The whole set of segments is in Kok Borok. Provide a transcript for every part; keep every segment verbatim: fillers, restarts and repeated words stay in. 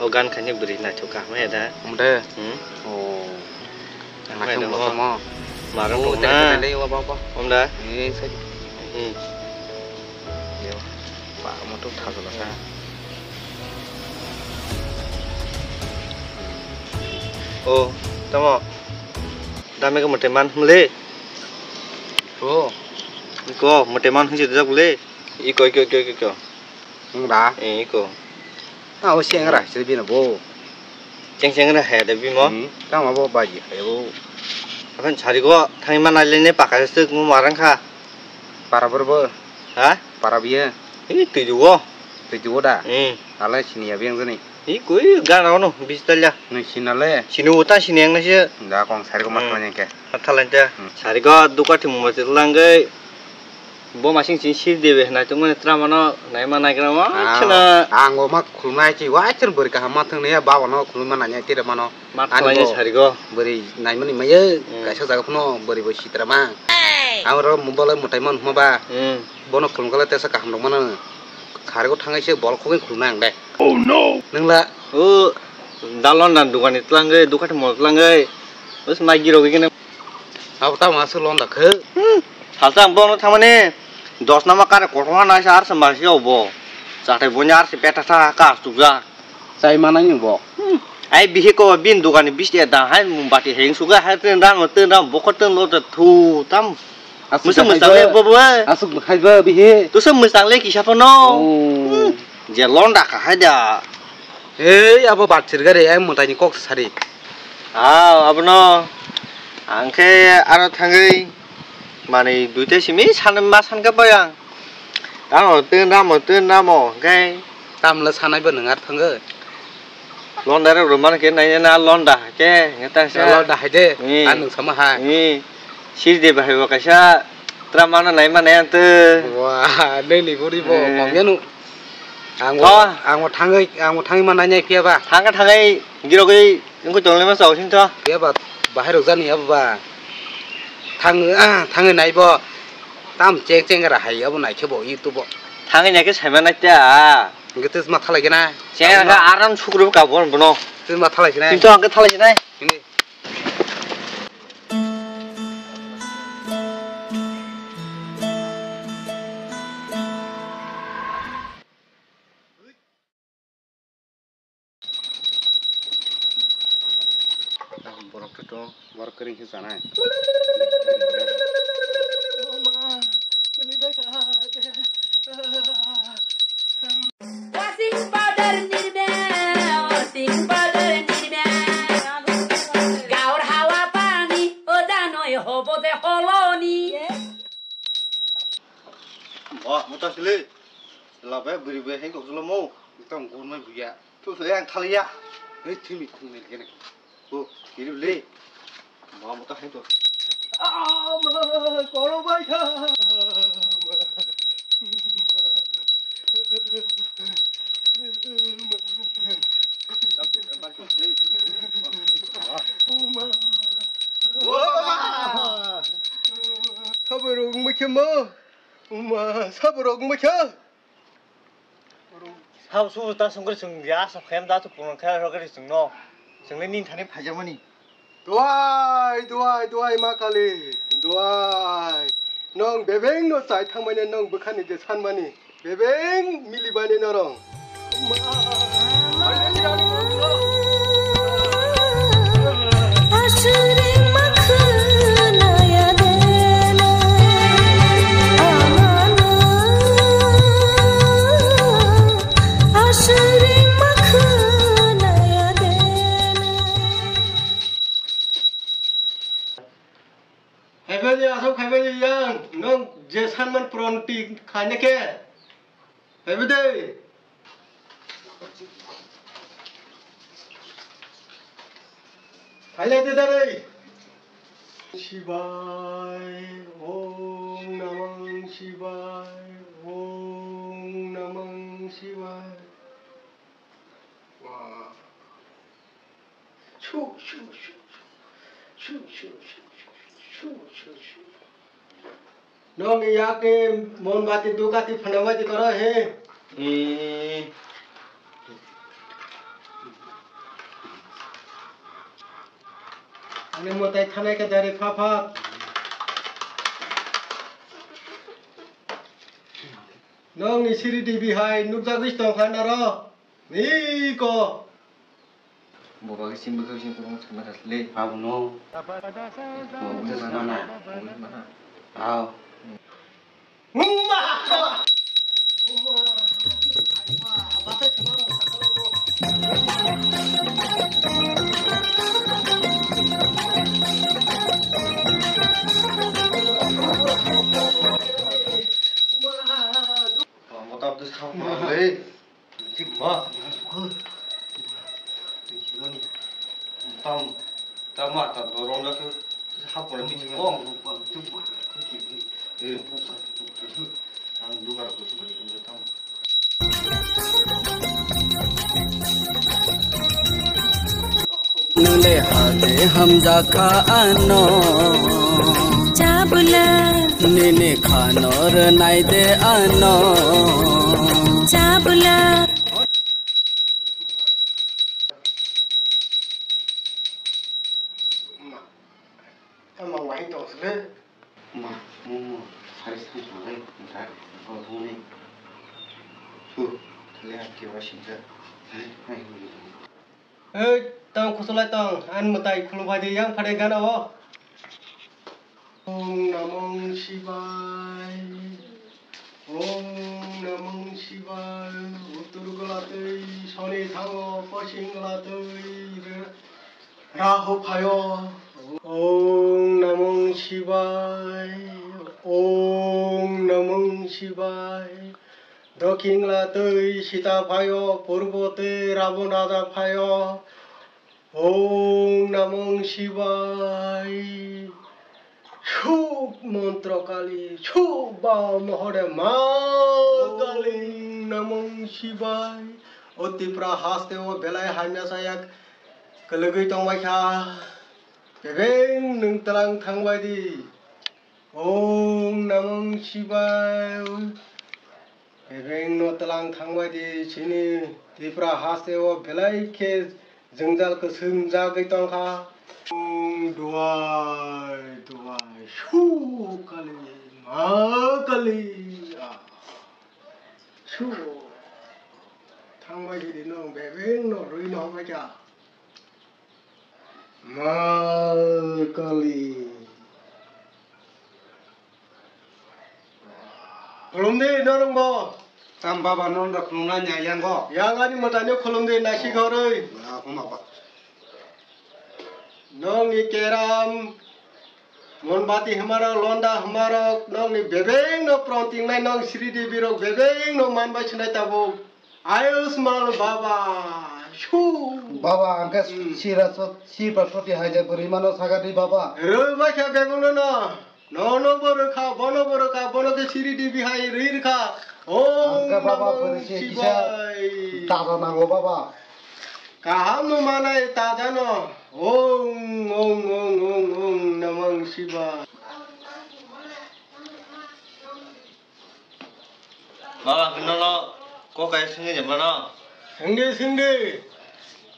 O gan khaini bwrwi naithok kaham ya da. Omo de. Hmm. Oh. Kaham ya da, naithok mo. Marang tong na. Tele, tele, wa, wa, wa. Om da. Eh, sai. Hmm. Yo. Ba, mo to thago la ka. Oh, tamo. Dame ko mote man mle. Oh. Ko mote man hiji da bole. Iko, iko, iko, iko, iko. Wng da? Eh, iko. Ah, o sengra se bini bo. Cheng sengra hai da bimo? Hmm, tamo bo baji hai bo. Apan sari go thangma nai le ne paka se mo marang kha. Para bor bo. Ha? Para biye. Eh, tui jugo. Tui jugo da? Hmm. Ale sini ya biang jani. Iko, i gara ono, bistalya. Nung sini le? Sini uta sini yang nasi. Da kong sari go mat khala nyang ke. Hathalan ta. Hmm. Sari go duka thim mo se langge. Bo masing sini sir debe na tungmani tramano naima naigrama. Ah, chana. Ang bo ma khulumnai chi, wai chwng bwrwi kaham ma thwng naiya, baba no khulumma naiya tira mano. Ma ani khlai bo sari go. Bwrwi naimani maya, hmm, kaisa jaga phano bwrwi bo sitra ma. Ang ro mobile mutai man huma ba. Hmm. Bono khulum kala tesa kaham rok mano. Sari go thangai se bol khogwi khulumnai ang de. Oh no. Nung la. O dalon dan dukani tlangwi, dukati mo tlangwi. Bus mai giro gini. Abo tamo aswk londa khe? Hmm. Salsa ang bono thangmani dos nama kare kothoma naisa arsa masi obo. Chathai bonya arsi petha tha ka tukjak. Chai manai ni bo. Hmm. Ai bihi ko bin dukani bisti da hai mum bati heng suga hai ten ram ten ram bokor ten lo ta thu tam. Aswk musa musa le bo bo. Aswk hai ba bihi. Tu se musa le kisa pono. Oh. Hmm. Je londa kha hai da. Ei abo batsir gari ai mutai ni kok sari. Aw, abono ang khe aro thangwi manwi duita simi san ma san khe bai ang. Tamo twn ramo twn ramo hwnkhe. Tamle sanai bo nwng ar thangwi. Londa rok rwmani khe nai na londa khe hwnkhe ta sa. Londa hai de. Hmm. Ang nwng sama hai. Hmm. Sir de bahai bo kaisa tra mana nai mana ang tw. Wah, nini buri bo. Hmm. Pamya nu. Ang bo, ang bo thangwi, ang bo thangwi ma nai nai phiya ba. Thangkha thangwi girogwi. Wngkhe tonglaima chao sing tho. Phiya ba bahai rok jani abo ba. Thang, ah, thangwi nai bo. Tam cheng cheng ra hai abo nai khe bo YouTube o. Thangwi nai khe saima nai ta. Hwnkhe twi ma thalai khe na. Cheng ra khe aram sukru ka bon bono. Twi ma thalai khe na. Twi to ang khe thalai khe nai. Hini. Borok khe to borok kwrwi khe chanai. Washing powder nirme, washing powder nirme. Gaur hawa pani, o janoi hobo de holoni. Bo, mo ta sile. Labai bwrwi bai hai kok solo mo. Tong gon mai buya. Tu tu yang thaliya. Hei thimi thung ni gene. Bo, kiri le. Mo mo ta hai to. Ah, ma, koro bai kha. Uma. Uma. Saborok wngbaikhe mo. Uma, saborok wngbaikhe. Sabo subo ta songkhe chwng ya asa phaiyam da to punang khe rogri chwngno. Chwngni nini thani phaijakmani. Duai, duai, duai, ma Kali, duai. Nwng bebengno chai thangmani nwng bwkhani je sanmani. Bebeng milibani norong. Phaibadi asok phaibadi yang, nwng je sanman pron ti khaina khe. Phaibadi. Phailai de dai. Shibai, Om Namah Shibai, Om Namah Shibai. Wow. Shu, shu, shu, shu. Shu, shu, shu, shu. Nong yak ni monbati dukati phanamati koro he. Hmm. Ani mwtai thanai khe dari pha pha. Nokni siri dibi hai nukjagwi tongkha naro. Niko. Bo bagwi sim bwkhak sim kwrwngma thangna kha le. Abono. Bo wngkha mana. Mana. Aw. Bo tabuk thang le. Tam, tam, tam, tam, dorong jatuh, hapor di sini, oh, ang lugar ko sini, tam. Nule hate hamjaka ano. Chabula. Nini khanor naide ano. Chabula. Ma, tamo wahai tong sile. Ma, mo, mo, sari sari sangai, ntar, oh, hone. Su, le ake wa shinja. Hai, hai, hone. Ei, tang kusulai tang, an mwtai khulumphai di yang phadai gana o. Om Namang Shivaya. Om Namang Shivaya. Uttor golatwi Soni thango, poschim golatwi Rahu phaio. Om Namang Shivaya. Om Namang Shivaya. Dokhin golatwi Sita phaio, purbo twi Ravana phaio. Om Namang Shivaya. Suk montro kali, suk ba mohore ma kali. Om Namang Shivaya. O Tipra haste o belai hamya saya kwlwgwi tongbai kha. Bebeng nwng tlang thangbai di. Om Namang Shivaya. Bebeng no tlang thangbai di, chini Tripura haste o belai khe jwngjal kwswng jagwi tongkha. Om duai duai su kali ma kali a su thangbai di no bebeng no rwi no hokbai kha. Ma kali. Khulumdi norong bo. Tam baba non da khulumna nya yango. Yang ani mwtai no khulumdi nasi goroi. Ah, huma ba. Nongni keram, monbati hwmarok, londa hwmarok, nongni bebeng no pronting nai, nong siri di birok bebeng no man bai sinai tabuk. Ayushman Baba, shu. Baba, ang khe Hmm. sira sot-, sibra soti hai de bwrwi mano saga di, Baba. Rwbai kha bebak no no. Nono bo rwkha, bono bo rwkha, bono khe siri di bihai rwi rwkha. Om Ang khe, Baba, Namah bwrwi se kisa Shivaya. Taja nango, Baba. Kaham no manai taja no. Om, om, om, om, om Namah Shivaya. Baba, hwnwi nono kok kaisa swngwi de mano? Swngdi, swngdi.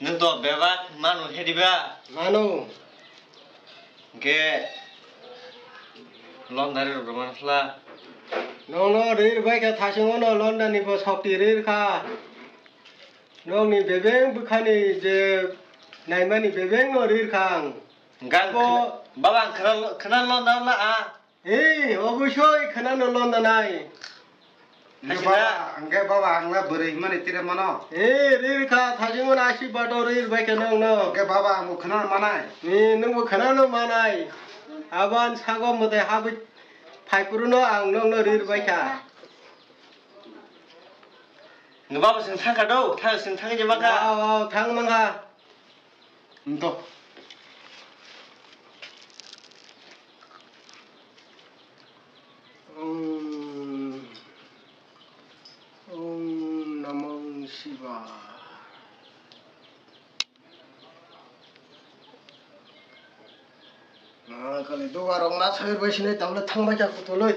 Nwng to bebak manu he diba? Manu. Hwnkhe londa rwi rwma sla. Nono rwi rwbai kha, thasingo no londa ni bo sokti rwi rwkha. Nokni bebeng bwkhani je naimani bebeng no rwi rwkha ang. Hwnkhe ang Bo khna-, baba, ang khna, khna londa wngla a. Ee, obosoi khwnano londa nai. Hingke Hasina. Baba, hingke baba, ang le bwrwi himani tire mano. Ee, rir kha, thajimon asi bato rir bai khe nong no. Hingke baba, ang bo khwnano manai. Ee, nwng bo khwnano manai. Aban sago mwtai habwi phai phuru no ang nong no rir bai kha. Nwng baba sing thang kha do, thang sing thang je ma kha. Wow, wow, thang man kha. Nto. Om, Om Namah Shivaya. Ma kali dugarok na sagir bai sinai tabla thangbai kha kutuloi.